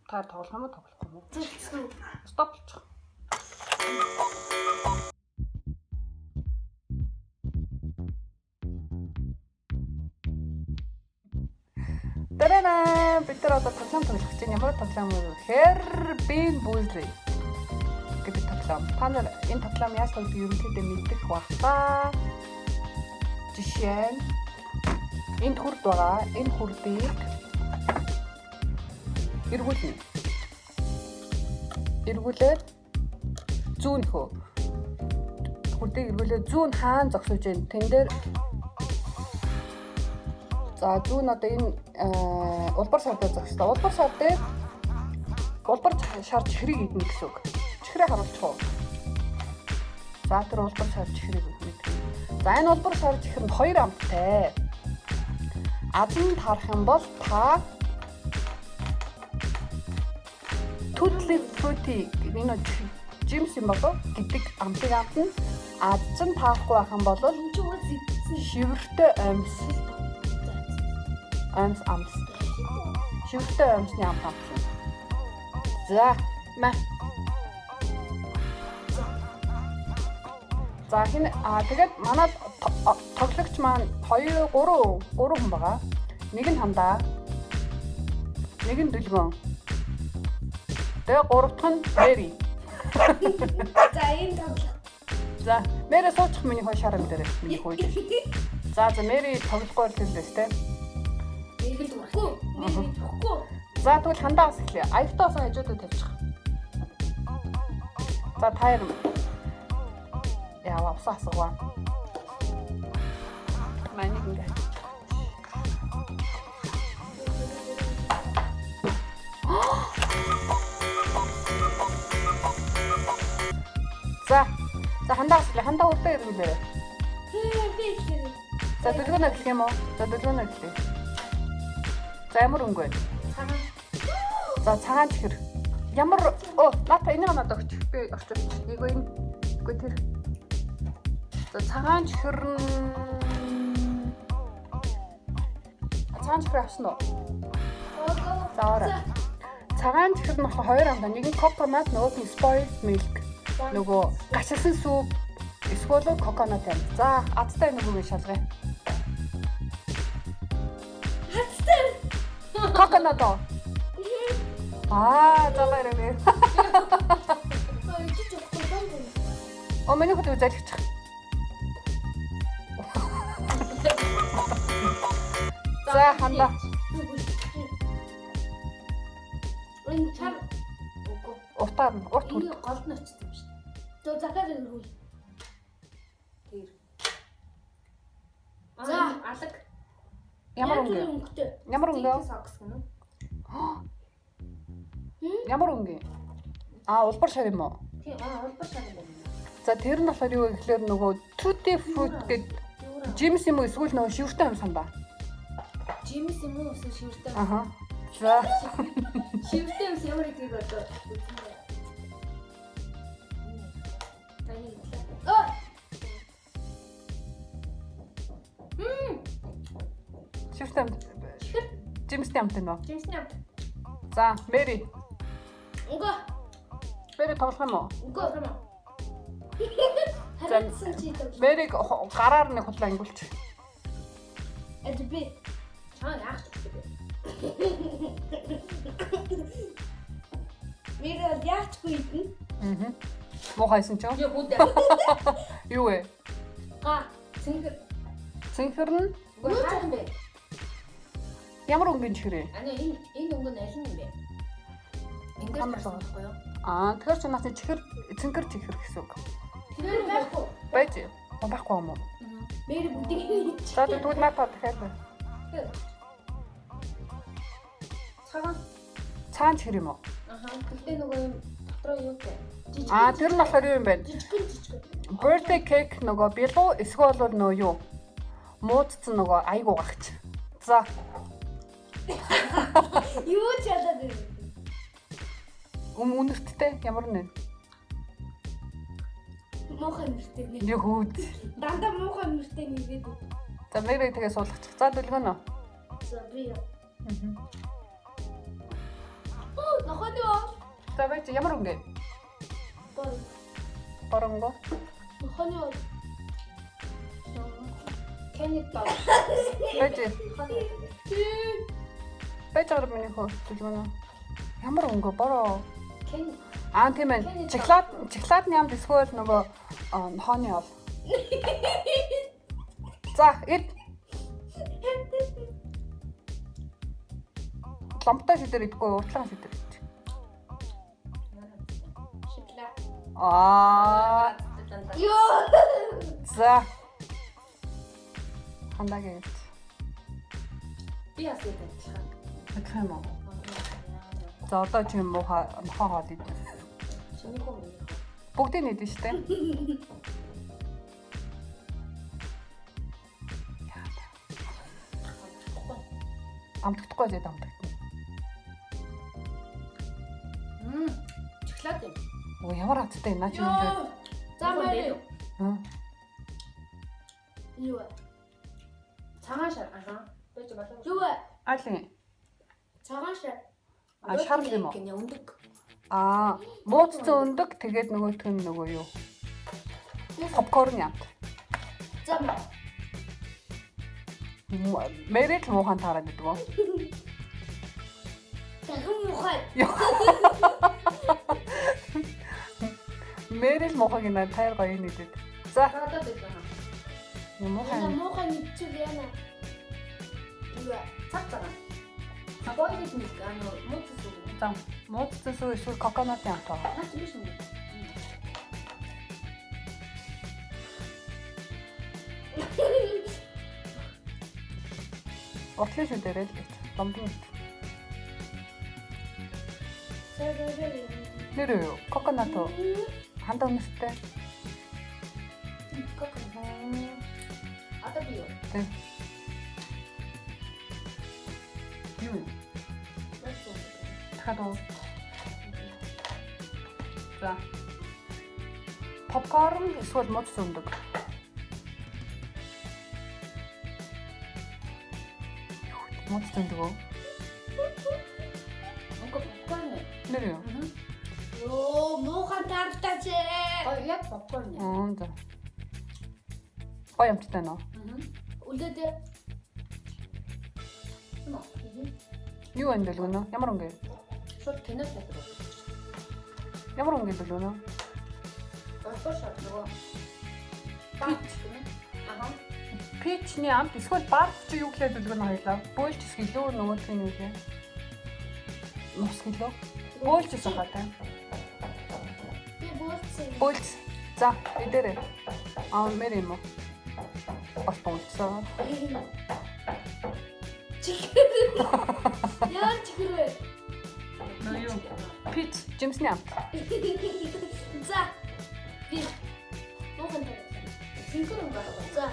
Та тоглох юм уу, тоглохгүй юм уу? Зэлцсэн үү? Стоп болчих. Тарана, бид нар одоо тоглоом тоглох гэж байна. Ямар тоглоом вэ гэхээр Bean Boozled гэдэг тоглоом. Та нар энэ тоглоом яаж тоглох ерөнхийдөө мэдэх бах та. Жишээ нь энд хүрд байгаа. Энэ хүрдийг эргүүлнэ. Эргүүлээд зүүн хөө. Хүрдийг эргүүлээд зүүн хаан зогсож байна. Тэн дээр за зүүн одоо энэ улбар шар дээр зогссон. Улбар шар дээр улбар шар чихрийг идэнэ гэсэн үг. Чихрээ харуулчих уу? За тэр улбар шар чихрийг мэднэ. За энэ улбар шар чихэр нь хоёр амттай. Азан тарах юм бол та Tutti Frutti энэ жимс юм болов гэдэг амтыг амтна. Азан таахгүй байх юм бол Энэ чи үгүй зэвсэн. шивэртэй амьс амьс амс. Шивэртэй амьсны амт амтна. За мэ. За хин а тэгээд манай тоглогч маань 2 3 3 хүн байгаа. Нэг нь хандаа. Нэг нь дүлгөн. Тэгээ гурав дахь нь Мэри. За энэ тоглох. За Мэри суучих миний хой шар юм дээр. Миний хой. За за Мэри тоглохгүй л хэллээ тэ. Мэри өгөхгүй. Мэри өгөхгүй. За тэгвэл хандаа бас эхлэе. Аявтай бас хажуудаа тавьчих. За таяр яава усаа асгаваа. Манийг ингэ. За. За хандаа бас эхлэе. Хандаа урдаа эргүүлээрэй. Би эхлэе. За дөлгөөнө эхлэх юм уу? За дөлгөөнө эхлэе. За ямар өнгө вэ? Цагаан. За цагаан чихэр. Ямар оо наата энийг надад өгч. Би орчуулч. Эйгөө энэ. Үгүй тэр. За цагаан чихэр нь цагаан чихэр авсан уу? За орой. Цагаан чихэр нь болохоор хоёр амтаа. Нэг нь coconut, нөгөөх нь spoiled milk. Нөгөө гашилсан сүү эсвэл coconut юм. За азтай нөгөөг нь шалгая. Хацтай. Coconut оо. Аа, за баяраа. Ой, чи өгөхгүй юм. Оо миний хөдөө залхичих. За хандаа. Энэ чар үгүй. Уртаар нь урт хүрд. Энэ голд нь очсон юм шүү дээ. Зөө захаар өргүүл. Тэр. За. Алаг. Ямар өнгө? Өнгөтэй. Ямар өнгө? Сокс гэнэ үү? Ямар өнгө? Аа, улбар шар юм уу? Тийм, аа улбар шар юм байна. За тэр нь болохоор юу вэ гэхээр нөгөө tutti fruit гэд Юураа. жимс юм уу эсвэл нөгөө шивэртэй юм сандаа. Жимс юм уу эсвэл шивэртэй? Аха. За Шивэртэй юмс ямар гэдгийг одоо үзмээр. Таны хэлээ. Ой. шивэртэй юм. Чихэр. Жимстэй амт нь уу? Жимсний амт. За, Мэри. Үгүй. Мэри тоглох юм уу? Үгүй. Хариуцсан чи тоглох. Мэриг гараар нэг худлаа ангиулч. Эд би. Чаа яах ч вэ? Мэри бол яахчгүй идэнэ. Аа. Муухайсан ч юм. Юу хүүдээ. Юу вэ? Га. Цэнгэр. Цэнхэр нь Үгүй хаах юм бэ? ямар өнгийн чихрээ? Ани энэ энэ өнгө нь аль нь юм бэ? Энд дээр Амар тарсан байхгүй юу? Аа, тэгэхээр чи наасны чихэр цэнхэр чихэр гэсэн үг. Тэр байхгүй. Байж. Оо, байхгүй юм уу? Мэри бүгдийг нь идчих. За тэгвэл надад дахиад Тэгэхээр. Цагаан. цаан чихэр юм уу? Аха. Тэгтээ нөгөө юм дотроо юу вэ? Жижиг. Аа, тэр нь болохоор юу юм бэ? Жижигхэн жижигхэн. Birthday cake нөгөө билүү эсвэл бол нөгөө юу? Муудцсан нөгөө айгуу гагч. За, Юу ч ялаад байна. үнэрттэй ямар нэ? Муухай нэртэй нэ. Нэг хүүд. Дандаа муухай нэртэй нэгээд. За, мэрийг тэгээ суулгачих. За, дүлгөнө. За би. Аа. Оо, Нохооны ол. За байж ямар өнгө? Бор. Боронго. Нохооны ол. Кенни дог. Байж. Байж байгаа миний хөө зүлгэнэ. Ямар өнгө бороо. Кен Аа тийм ээ. Чоколад нямд эсвэл нөгөө нохооны ол. За, эд. Ломтой шүдэр идэхгүй уртлан шүдэр идчих. Шоколад. Аа, Йоо. за. Хандаа гэж. Би бас яг адилхан. Адилхан юм уу? За одоо чи муухай нохоо хоол идэх. Чиний хөө миний хөө. Бүгдийг нь идэн штэ. Амтдахгүй зэд амтдагна. Шоколад юм. Оо ямар азтай юм наа чи юм. За мэр. Хм. Юу вэ? Цагаан шар. Аха. Байж болов. Юу вэ? Айлын. Цагаан шар. А шар юм уу? Гэнэ өндөг. Аа, мууцсан өндөг тэгээд нөгөөх нь нөгөө юу? Попкорн ямт. За мэр. Мэрэл муухан таарад идэг үү? Дахин муухай. Мэрэл муухайг нэ тайр гоё нэдэд. За, Одоо байлаа. юм муухай. Яна муухай нэгчүүл яна. Юу вэ? Цаг цагаан. А бойлд милк аа нөө мууц сүг. За, мууцсан сүү эсвэл коконатын амт байгаа. Наач биш юм. Уртлын шүдэрээ л гэж. Ломдон. Нэр юу? Коконат уу? Хандаа үнэртэй. Коконат. Одоо би юу? Тэ. Юу? Мууц сүг. Дахиад уу? За. Попкорн эсвэл мууц өндөг. Мууц өндөг үү? Унка попкорн. Нэр юу? Йоо, муухай таартай чи. Гоё яг попкорн. Аа за. Гоё амттай нөө. Үлдээд. Тийм үү? Юу энэ дөлгөнө? Ямар өнгө? Шууд кино театр. Ямар өнгө дөлгөнө? Улбар шар нөгөө. Пич. Аха. Пичний амт эсвэл бард чи юу гэлээ дөлгөнө хоёлаа. Бөөлж хэсэг илүү нөгөөх нь юу лээ? Нус гэлөө. Бөөлж хэсэг хаа та. Би буулцсан. Бөөлж. За, эдээрээ. Аа, мэр юм уу? Бас бөөлжсөн. Чихэр. Ямар чихэр вэ? Нөө юу? Пич, жимсний амт. За. Би муухай таартай. Синхрон өнгө байхгүй. За.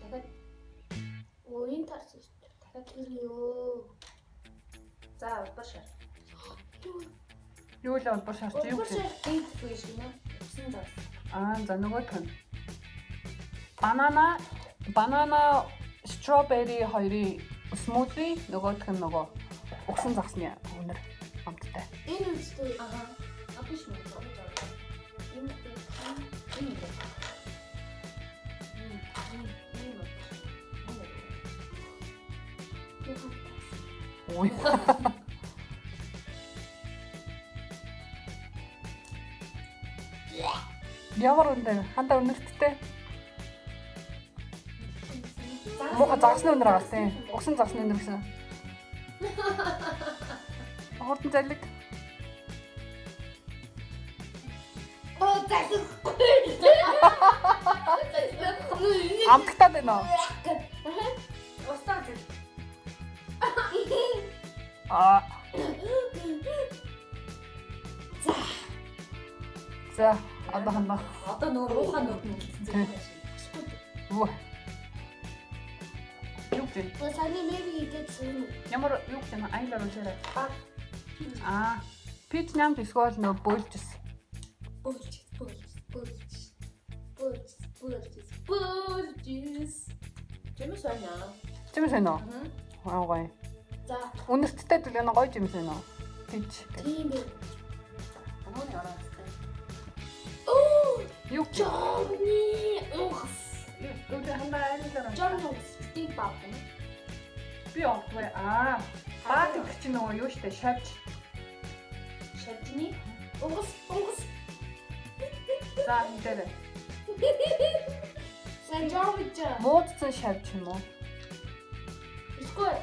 Дахиад Оо, энэ таарсан шүү дээ. дахиад Тэр юу? за улбар шар. Юу л улбар шарч юу Улбар гэлээ? шар. Гейт фиш гэнэ. Усан зас. Аа, за нөгөөх нь. Банана, strawberry хоёрын смузи, нөгөөх нь нөгөө угсан загсны үнэр амттай. Энэ үстэй. Аха. А биш мүү? Энэ энэ энэ. Энэ Муухай таарсан. Ой. Ямар үнэ? Хандаа үнэрттэй. Муухай загасны үнэр агаас тийм. Угсан загасны үнэр гэсэн. Хурдан залиг. Оо, залахгүй. Амтагтаад байна уу? Устаа зэл. Аа. За, одоо хандаа. Одоо нөгөө муухай нүд нь үлдсэн зүйл юм шиг. Үу. Юу гэж? Саний мэри идээд сүүнэ. Ямар юу гэж юм айлаар уншаарай. Аа. Пич нямд эсвэл нөгөө бөөлжс. Бөөлж, бөөлж, бөөлж. Бөөлж, бөөлж, бөөлж. Чимээ сонь аа. Чимээ сонь уу? Аа гоё. За За, Үнэрттэй дүлгэн гоё жимсэн нөө. Пич. тийм бэ. Хүмүүний ороо үзтээ. Оо, Юу ч. Жомны угс. Үүдээ хандаа арилаараа. Жомны угс. Стинг баг гэнэ. Би олдгүй. Аа. Баа гэдэг чинь нөгөө юу штэ шавж. Шавжны Угс, угс. За энэ дээр. Сайн жом гэж. Муудсан шавж юм уу? Эсвэл.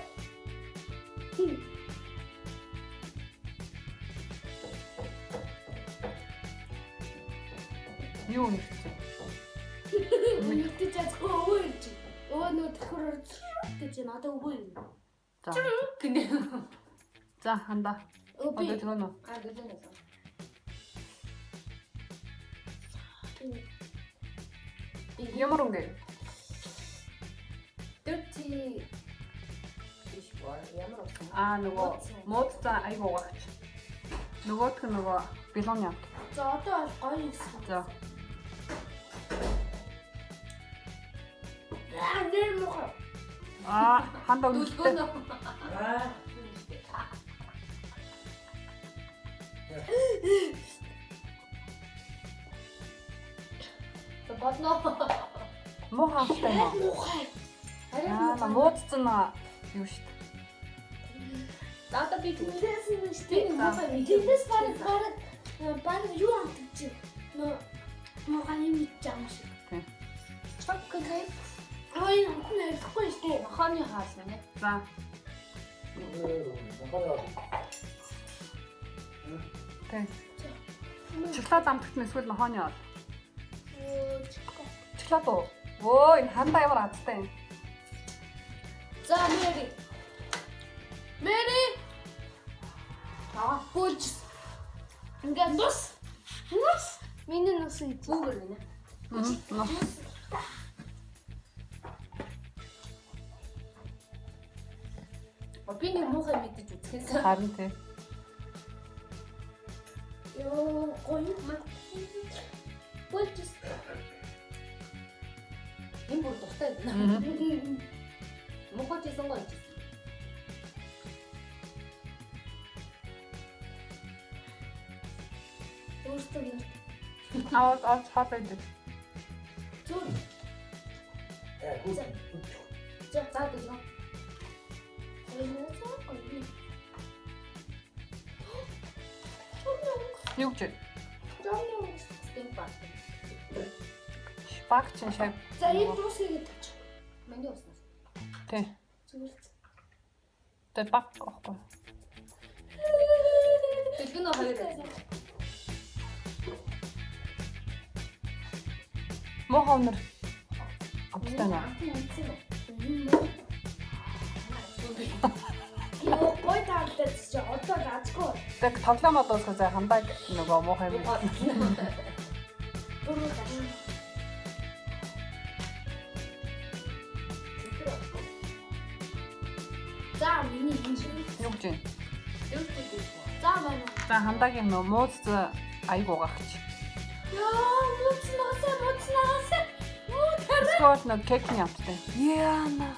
Юу үнэртсэн? Үнэртэж чадахгүй өвөө ирж. Өвөө нөө төхөр гэж надад өвөө юм. За. гэнэ. За хандаа. Өө би Одоо тэгнэ үү? Аа гэнэ. Ямар өнгө? Dirty dishwater ямар усан? Аа нөгөө муудсан аяг угаагч. Нөгөөх нь нөгөө билон явд. За одоо бол гоё юмсан. За. Аа нэр мохоо. Аа хандаа үнэрттэй. Дүлгөөнө. Аа. Болно. Муу хамттай юм уу? Муухай. Арай Аа муудсан юу штэ. За одоо би Тэндээс нь шүү би дээ. нэг муухай мэдээ. Тэндээс бараг бараг бараг юу амтдаг чи? Нөө муухай юм идэж байгаа юм шиг. Тийм. Chocolate Аа энэ амт нь арилахгүй шүү дээ. нохооны хаал гэнэ. За. Тийм. Чиглаад амтагт нь эсвэл нохооны ол. Чиглаад уу? Өө энэ хандаа ямар азтай юм. За Мэри. Мэри. Аа Бүлж. Ингээ нус. Нус. Миний нус идэж. Хүүгэр гэнэ. Нус. Би нэг муухай мэдэж үзэхээс Харин тий. Йоо, гоё юм. Бүлж. энэ бүр дуртай байна. Муухай ч гэсэн гоё ч гэсэн. Өөртөө нэр. Аваад авч хоол идэх. Зүр. Э, гүн. За. За дүлгөө. Гоё гоё. Юу гэж? Жомны угс. Стинг баг. Баг чин шав. За энэ дуусгая гэдэг чи. Миний уснаас. Тий. Зүгээр л. Тэгээд баг аахгүй. Дүлгөнө хоёр байсан. Муухай өнөр амттай нөө. Амтны мэдсэн юм уу? Йоо, гоё таалаад чи одоо лажгүй. Тэгээд тоглоомоо дуусгах зай хандааг нөгөө муухай юм. Дөрөв гаш. За миний энэ шиг. Юу гэж юм? Dirty dishwater. За байна. За хандаагийн нөгөө мууц аяг угаагч. Йоо, муцнасаа муцнасаа. Муу тараа. Эсвэл нөгөө кекний амттай. Яана.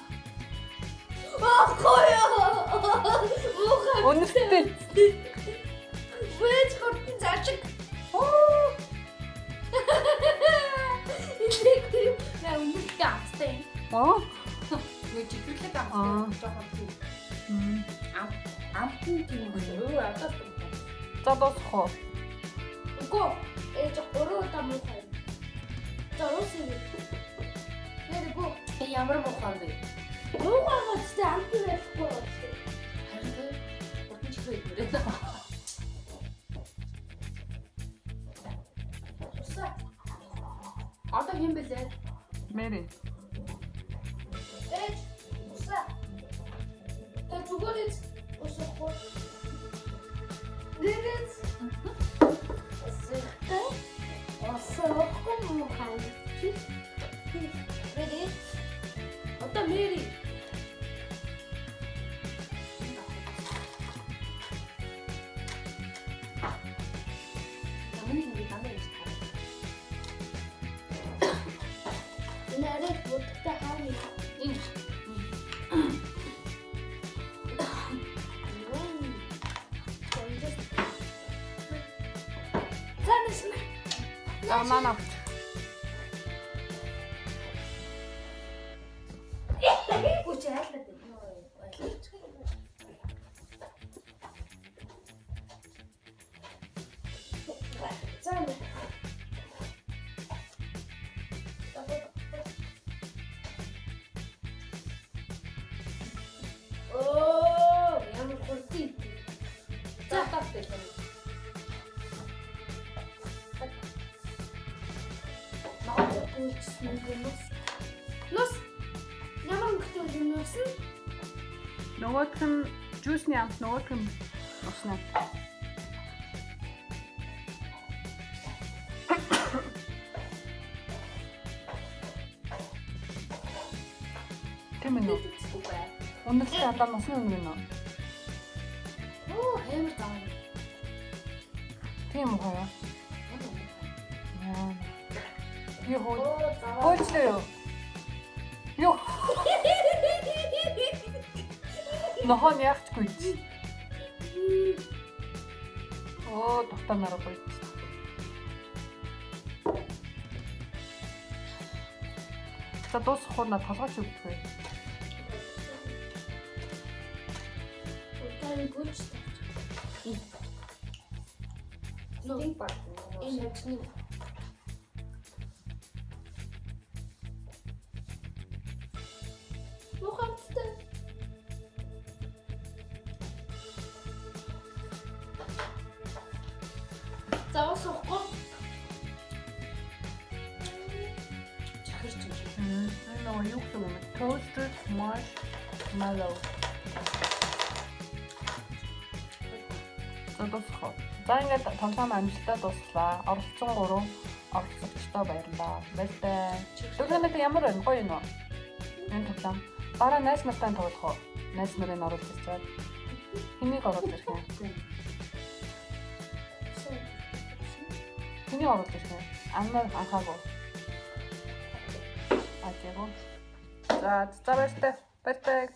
Ахгүй ёо. Муухай. Үнэртэй. Вэж хурдан зажиг. Оо. Илээгүй. Яа үнэртэй амттай юм. Оо. Нөгөө чихэрлэг Аа. амттай жоохон тийм. Амт амтны тийм юм. Өө одоо л. За дуусах уу? Үгүй. Ээж гурван удаа муухай. За уусаа. Нэргүй. Ямар муухай юм бэ? Муухай гоцтой амт байхгүй гоцтой. Харин тэ хурдан чихрээ идмээр. Усаа. Одоо хэн бэлээ? Мэри. Ээж усаа. Та зүгээр л усахгүй. Нэрээс. Усаа. Усаахгүй муухай. Мэри. Одоо Мэри. Намны ингэ дандаа ингэж таарна. Энэ арай будагтай хаана юм. Энэ. За манай авч. Гүч айлаад байна. За. Оо, ямар хурдан. За тав байлаа. Ногоо гүйлжсэн юм нус. Нус. Ямар мөнгөтэй юм нус нь? Нөгөөх нь жуусны амт, нөгөөх нь усны амт. Тийм ээ. Үгүй. Өндөрлөгийн алаа нусны үнэ гэнэ. Оо, амар заа. Тийм үү хаяа. Яа. Юу хөө? Оо заваа. Хөөжлөө юу? Юу? Нохоо нь яахчгүй чи. Оо, дутаа нараа гоё. За дуусах уу на толгойч өгдөг. Удаан гүйлж тавьчих. Стинг баг. Энэ хавчны. Мухамдтай. За ус уухгүй. Чихэрч юм шиг. Энэ нөгөө юу гэх юм бэ? Toasted marshmallow. За дуусах уу? За ингээд тоглоом амжилттай дуслаа. Оролцсон 3 оролцогчдоо баярлалаа. Баяртай. Дөрөвнөд ямар байна? Гоё юм уу? Энэ тоглоом. Дараа найз нартай тоглох уу? Найз нарын оруулж ирж байгаа. Хэнийг оруулж ирэх юм? Хэнийг оруулж ирэх юм? Анна анхаагүй. А тэгвэл. За, за баяртай. Баяртай.